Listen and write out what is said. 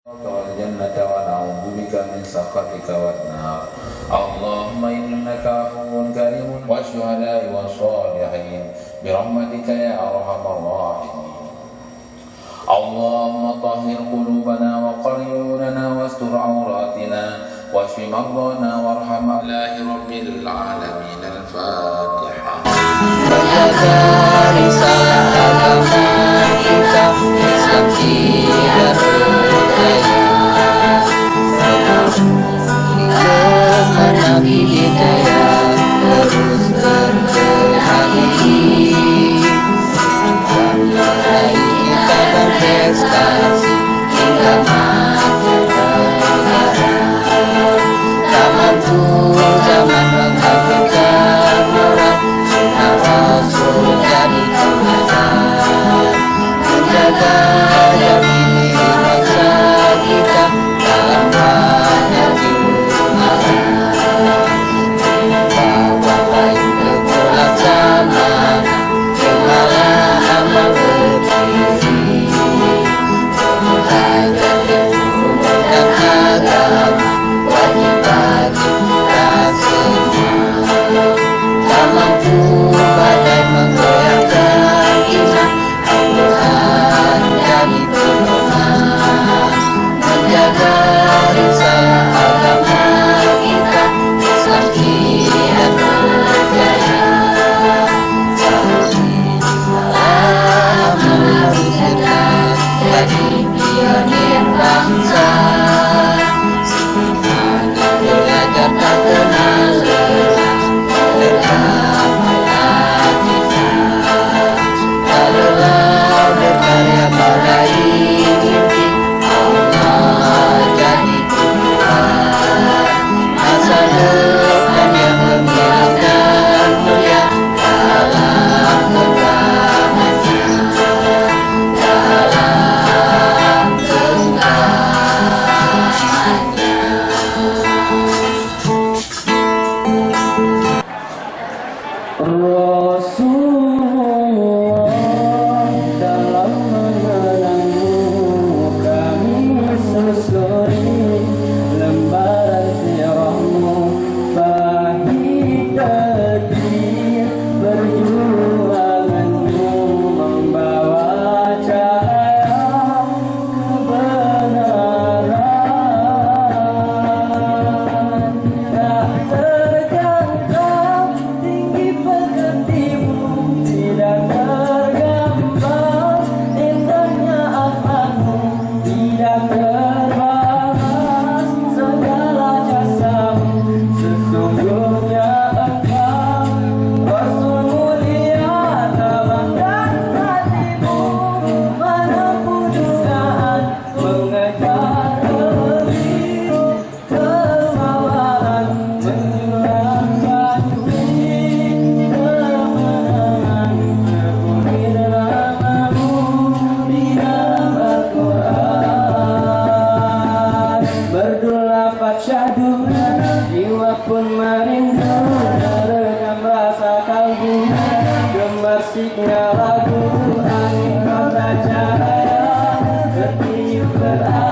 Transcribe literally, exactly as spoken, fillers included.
والجنة ونعوذ بك من سخطك والنار. اللهم إنك عفو كريم والشهداء والصالحين برحمتك يا أرحم الراحمين. اللهم طهر قلوبنا وقر عيوننا واستر عوراتنا واشف مرضانا وارحم لله رب العالمين. الفاتحة. Menjaga risalah agama kita, Islam tidak berdaya. Nabi Hidayah terus bergerak gigi. Meraih tingkatan prestasi hingga maju negara. Tak mampu zaman menggantikan orang, sunnah Rasul jadi teladan. Menjaga jambi diri bangsa kita dalam banyak juru makan. Bahwa baik terlaksana, cuma amal berdiri. Menjaga ilmu dan agama, wajib bagi kita semua. Tak mampu badai menggoyahkan iman, Al-Quran jadi pedoman. Menjaga risalah agama kita, Islam kian berjaya. Saudi telah mengharuskan jadi pionir bangsa. Belajar tak kenal lelah, tetap belajar. Tak lelah berkarya meraih mimpi, Allah jadi Tuhan. Masa depan yang gemilang dan mulia dalam genggamannya, dalam genggamannya. Rasulullah, dalam mengenangmu kami susuri lembaran sirahmu, pahit pedih perjuanganmu membawa cahaya kebenaran. Tak terjangkau tinggi pekertimu, tidak tergambar indahnya akhlakmu, tidak terbahas segala jasamu. Sesungguhnya engkau Rasul mulia, tabahkan hatimu, menempuh dugaan, mengejar demi kesabaran, menyuarakan kemenangan, terukir namamu di dalam Al-Quran. Merdu lafaz syahdu, jiwa pun merindu, terekam rasa kalbu, gemar siknya lagu, angin kota cahaya, tertiup beraroma.